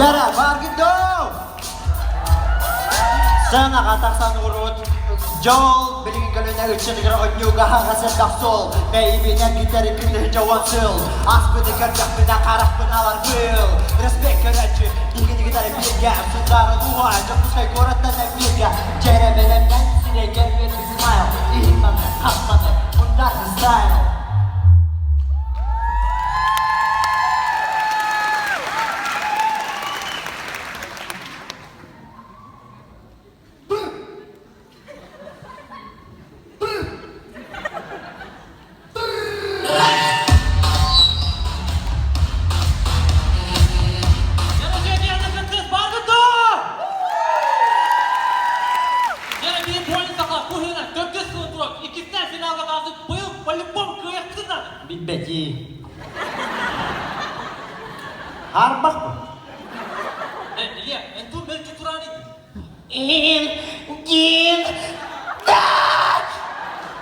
Жара, бааргын доо! Сыанаҕа тахсан урут Дьол билигин көлүнэ ыччатыгар онньууга хаҕас элбэх суол Мэйибинэн китэри күнүһүчэ уон сыл Аспыты көрдөхпүнэ харахпын алар быыл Респект көрөөччү биһигини кытары бииргэ Сунтаарын уһуа Дьокуускай куораттан эппиэгэ Дьэрэ бэлэмнэн сирэйгэр үөрбүт смайл Иһин маны, хас маны, мунтаатын стайл. Билбэтии. Харбах бу. Илья, эн ту мэлдьи туран Ин, дин, дат!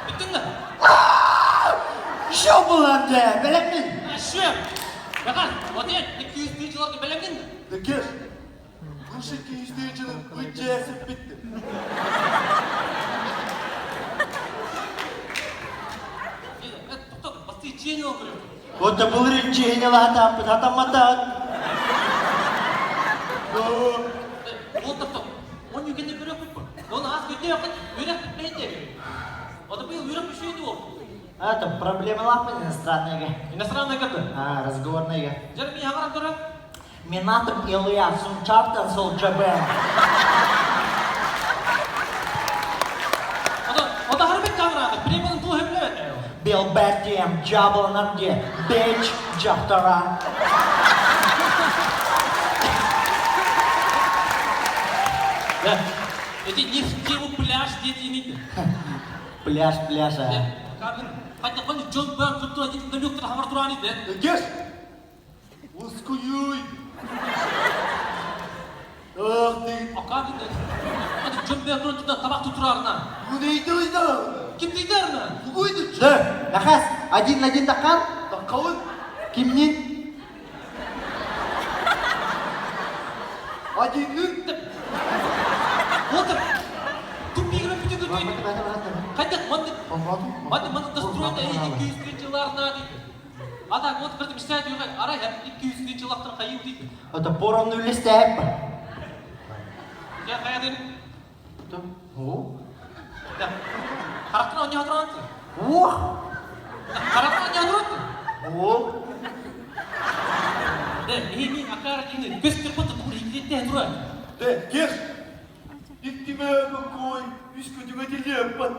Бүттүн да? Шо буларды, бэлэммин. Шеф, Бахан, вот эн 200 жыларга бэлэммин да? Декеш, Кыш 200 жылын ыт битти. Тоқтат, басты чиени ол көрөм. Вот да былырын чиени лаатааппыт, атамматаат. Ол тоқтат, он югенде көрөк бүт Оны аз көтө yakın үрек bitmeydi. O da быйыл үрек düşüyordu ол. А, там проблемалаахпын иностранныйга. Иностранный каты. А, разговорныйга. Жар мен хаңаран көрө. Минатым Илья Сунчартан сол Джабен. O da harbi камерада. Премияның ту хөблөт. Бил Беттием, Джабланамде, Бич, Джахтара. Да. Эти не в тему пляж дети не. Пляж, пляж, а. Кабин, хотя он Джон Бен тут один далек хавар турани да. Декеш, Ускуюй. Ах, ты, Акабин да. Hadi Джон Бен тут табак tutурарна. bu neydi oyda? Ким дейдерна? Бугуйду. Да, Нахас, один на один тақан? Таккалын. Кимнин? Адиннин. Отыр. Тупигін бүтүн Қайда манды манды манды достройда 200 жылларына дейді. А так вот бір мечтает югай, арай 200 жыллақтыр қайым дейді. Это поровну листеп. Я қая дедім. О. Характер не отырады. Ох. Характер не отырады. О. Да, эй, мен акар дейін, көз кірпіті тұғыр екілетте тұрады. Декеш. Иктиме кой, үс көтүгө тилиэппат.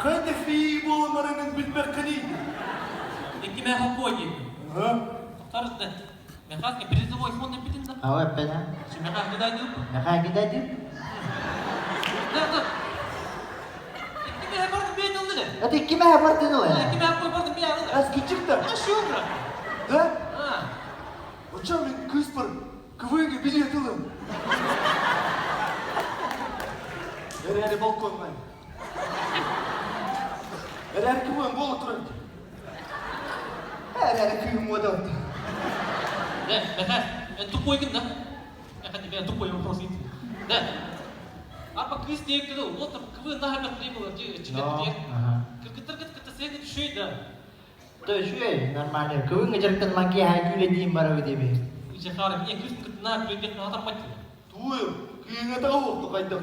Хайда фии буоламарынын билбэккиний. Иккиме хоккой дейді. Ага. Тоқтарыз да. Мен қазір призовой фонд бітін да. А ой, пена. Мен қазір гүдай дейін. Нахай гидадин? Да, да. Иккиме бардым бейін олды да. Это киме бардын ол? Иккиме бардым бейін олды. Аз кичик да. А шура. Да? А. Оча мен кыз бар. КВНге билет ылым. Эрээри балконга. Эрээри КВН бола турат. Эрээри күйүм одот. Да, Михаил, это тупой да? Я хотя бы тупой вопрос идти. Да. Арпа кыз дейік деді, вот там КВН нахабят требовал, Но, ага. Кыргыттар кыт сен түшөй да. То шуй, нормально. Көвін жақтан маки хайкүле дейін барабы деби. Жахар, мне кыз кыт на күлек на атам бат. Туйу, күйүңө тагып кайдык.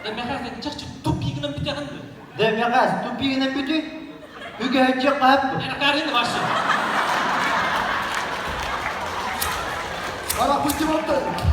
Да Михаил, сен чакчы тупигынан битеген. Да, Михас, тупигінен бүтü. Үге хөтче қап. Ана карын башы. Ара күтүп аптыр.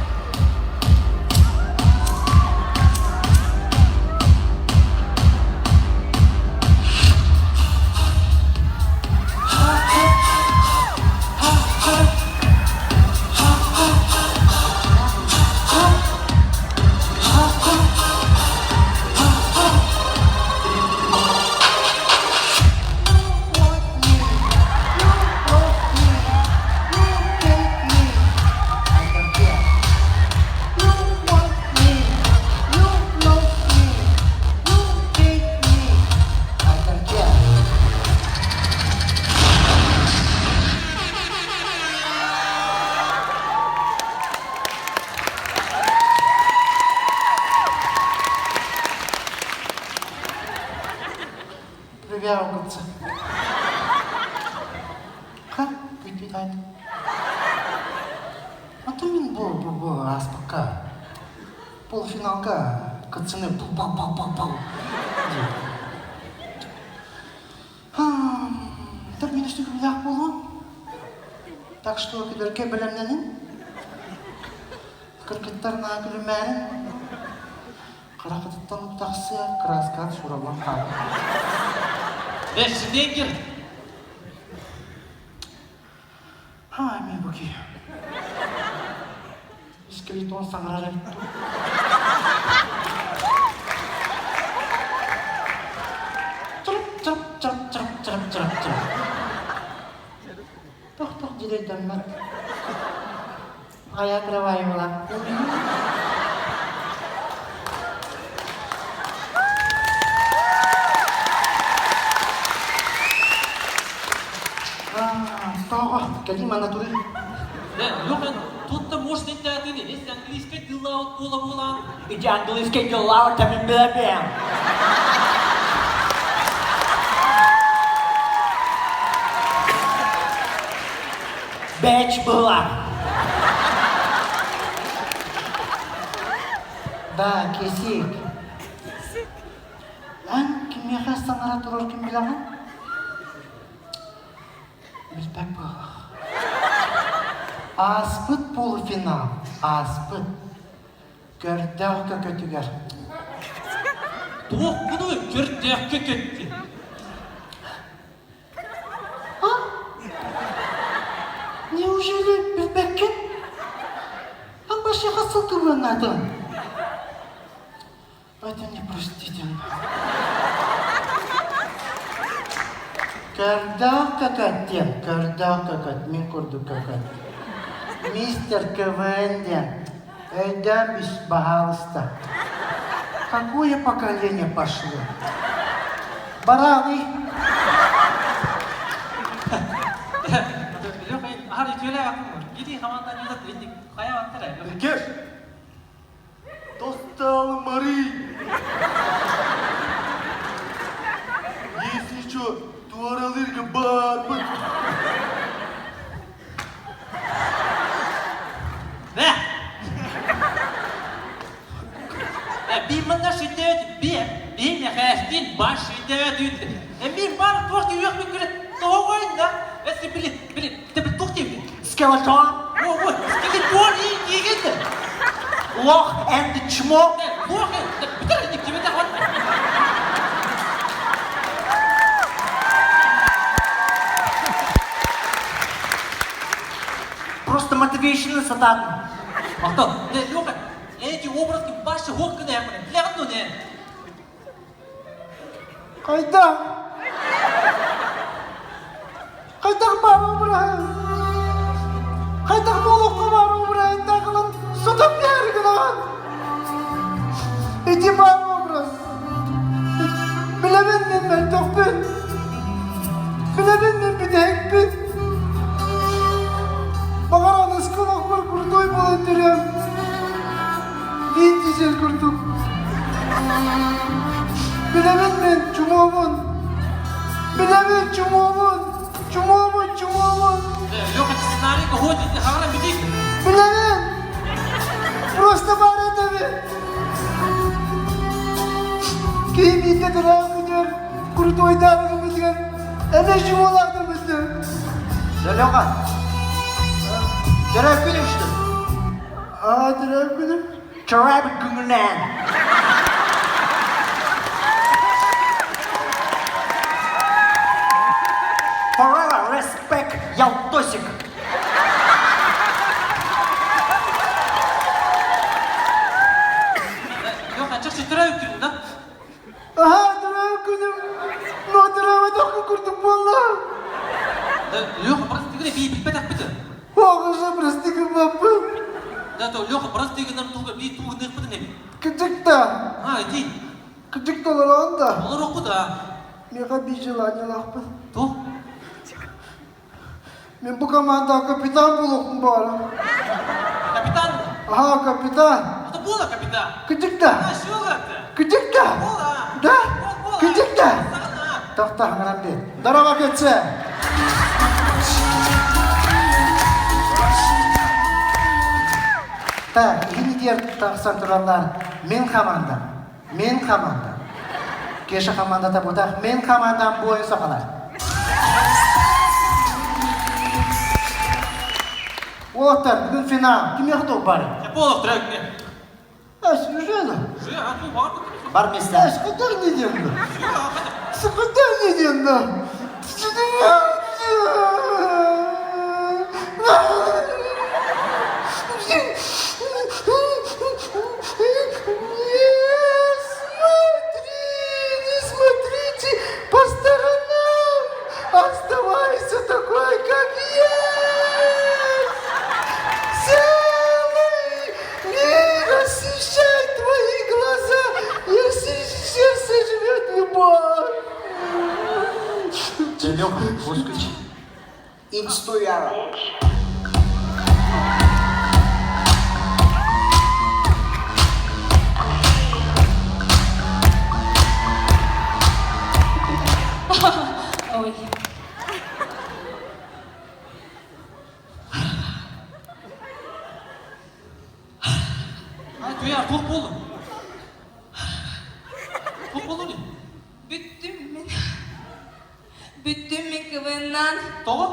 Күлүбээх кытса. Ха, күүтпүт айт. А то мин бу бу бу ааспыкка полуфиналга кытсыны пал-пал-пал-пал диир. Так мин үстүкүлээх буолуом. Так что күлэргэ бэлэмнэнин. Кыргыттар наа күлүмээрин. Харахытыттан тахсыа, кырааскаан суураллан хаалар. Эсидегер! Ха, мен буки. Скелетон саҥарар эбит дуу. Чырып чырып чырып чырып чырып чырып чырып. Тох-тох дьилэйдэммэт. Айа кроваевала. Тоҕо, кэлии манна турар. Леха, тут-то может эттээтини, если английскай тыллаабыт буола буолаан. Ити английскай тыллаабыт тамин билэбиэм. Бэч была. Да, кисик. Эн кимиэхэ саҥара турар ким билэҕин? Билбэт буоллах. Ааспыт полуфинал, ааспыт. Көрдөөх көкөтүгэр. Туох буну көрдөөх көкөттү? А? Неужели билбэккин? Ан башыха сылгыбыаннаатын. Это непростительно. Көрдөөх көкөт диэн, көрдөөх көкөт, мин курдук көкөт. Мистер КВН диэн, өйдөөн бүс, баһаалыста. Какое поколение пошло? Бараный. Кеш! Достал Мари! Если что, туаралырга барбыт. Бэ! Бимманна шүтээт би би мэхээстин баш шүтээт үт. Эми бар туох түйөх мен көрө тоҕойн да. Эси били били тебе туох тиби. Skeleton. О, вот, скелетон и дигенде. Лох and чмо. Лох, бүтэр кимете хат. Просто motivational сатаатым. Мактал. Леха, эти образки башы хоқ гына яқын. Билэҕин дуо не? Хайдах? Хайдах баар обраһын? Хайдах буолуохха баар обраһын тахылан сотон биэр гынаҕын? Ити баар образ. Билэбин мин мөлтөхпүн. Билэбин мин бүтэһикпин. Баҕар аныскы олохпор крутой буолан төрүөм. Вин Дизель курдук. Билэбин мин чумуобун. Билэбин чумуобун. Чумуобун, чумуобун. Леха, сценарий ходит, хаҕара битик. Билэбин. Просто баар этэбин. Киһи биирдэ төрөөн күнүгэр курутуойдаабытыммытыгар эмэ чумуолаатыммытын. Леха, төрөөк күнүм что? Аа, төрөөк күнүм. Төрөөбүт күҥүнэн. Forever respect Ялтосик. Леха, чахчы төрөөбүт күнүм да? Аһаа, төрөөбүт күнүм. Но төрөөбөтөх курдук буолла. Леха, прости гына, би билбэтэхпит. Оҕуса прости гыммаппын. Да, то Леха, прости гынан туга би тугыныахпытын эбит. Кырдьык да. А, иди. Кырдьык да олороон да. Олорохпут а. Миэхэ биир желаниелаахпын. Туох? Мин бу командаҕа капитан буолуохпун баҕарам. Капитан? Аһаа, капитан. Это буола капитан. Кырдьык да. А, что это? Кырдьык да. Буола. Да? Буола. Кырдьык да. Саҕана. Тохто хаҥыран биэр. Здорово, Кытсы! Так, иһин тахсан тураллар мин командам, мин командам. Кеша командата бутах, мин командам буойун сахалар. Уолаттар, бүгүн финал. Кимиэхэ туох бары? Полов трек. Жена. Бар места. Куда не денна? Куда не денна? Не смотри, не смотрите по сторонам! Оставайся такой, как есть! Целый мир освещает твои глаза, если сердце живет любовь. Леха, выскочи. Инстуяра. Ой. А, Туяр, туох буоллуҥ? Туох буоллуҥ? Бүттүм мин. Бүттүм мин КВН-нан. Тоҕо?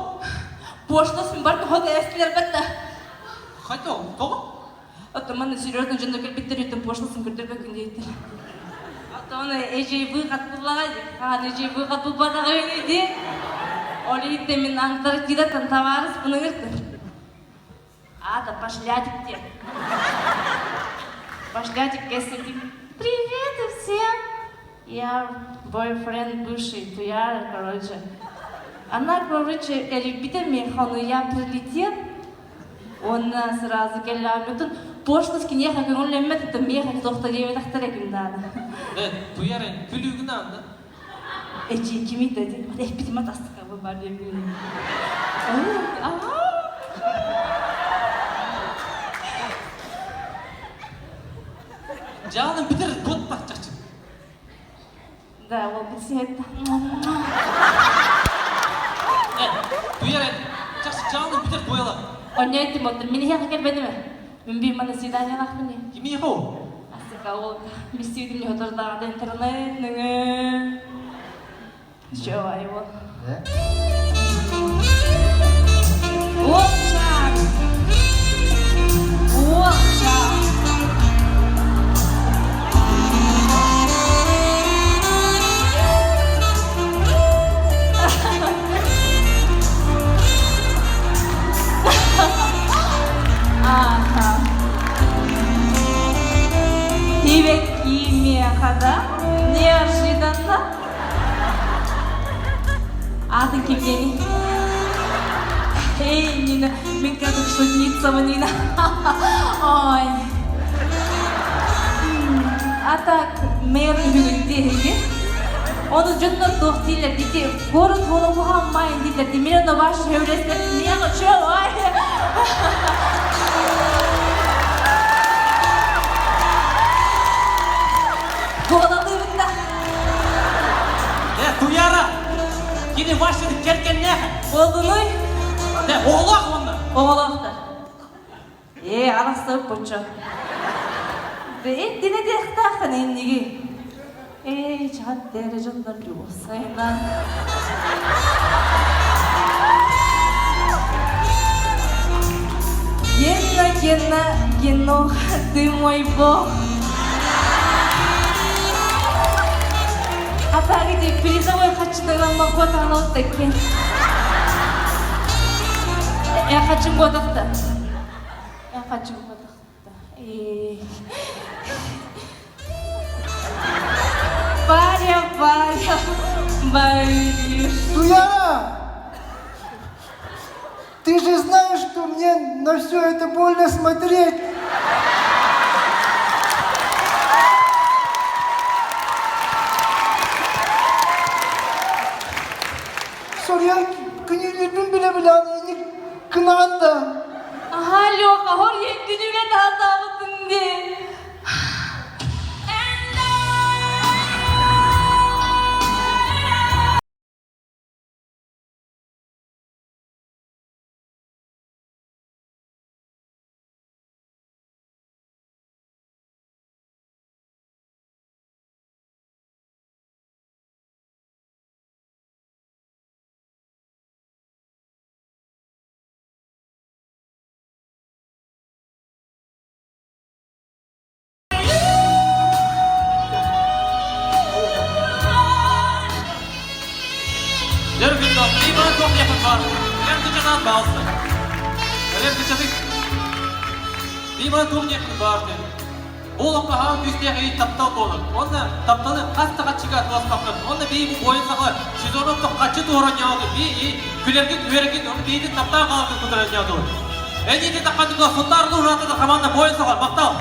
Пошлосын бар тоҕо тэстилер бетте. Хайта, тоҕо? Ото маны серьезно дьонно кэлбиттэр үтэн пошлосын көрдөрбөккүн диэттэр. Ото оны эжей выход буллаҕа хаан эжей выход булбатаҕа ди. Ол иһиттэн мин Антарктидаттан табаарыспын ыҥыртым. Ада, пошлятик те. Пошлятик кэсити. Привет всем! Я бойфренд бывший Туяра, короче. Она, короче, эрийбитэ миэхэ, я прилетел. Он сразу кэллээммитин пошлость киниэхэ көҥүллэммэт это миэхэ тохто диэбэтэхтэрэ ким даана. Э, Туяр, күлүүгүн аанда. Эчи кими деді, эппитиме тастыка бу бар деп. Ага. Жаным бүтэр кот чахчы. Да, ол битсин это. Э, Туяр, чахчы жаным бүтэр бояла. Оня этим отыр, мин хәкә кэлбэтим. Мин бир мана свидание лахпыни. Кими хо? Асыка ол миссиydим не отурдагы интернет нөҥө. Чё, его. Уолчаан! Уолчаан! Ага. Кимиэхэ да? Неожиданно. Аатыҥ ким диэний? Эй, Нина, мин как шутница Нина. Ой. А так, мэр үһүгүн диэһиги. Ону дьоннор туох дииллэр дити город буола майын дииллэр ди мин ону ваш сөбүлэспэт миэхэ ой. Буолалыыбын да. Э, Туяра! Кини вашы кэргэннээх. Буоллунуй? Э, оҕолоох уонна. Оҕолоохтор. Ээ, арахсыбыт боччо. Э, дине диэхтааххын инниги. Эй, чат дere дьоннор любовсайынан. Гена, Гена, Генох, ты мой бог. А так где призовой хочу на кот такие. Я хочу годахта. Я хочу годахта. И... Варя, Варя, Варюш. Туяра! Ты же знаешь, что мне на все это больно смотреть. Соруйан күнүүлүүрбүн билэ-билэ кынаан да. Ага, Леха, хор күнүгө таатаабытын ди. туох диэхпин баар. Эр кычатаат баалсы. Эр кычатык. Бии туох диэхпин баар диэн. Бу олоххо хаан күүстээх ии таптал буолар. Уонна тапталы хас да хаччыга туоспаккын. Уонна бии бу буойун саха сезонун хаччы туоран ньаҕаты бии ии күлэргин үөрэргин ону биитин таптаан хаалгын кутаран ньаҕаты. Эниити таххандыга сунтаар улууһун аатыттан команда буойун саха махтал.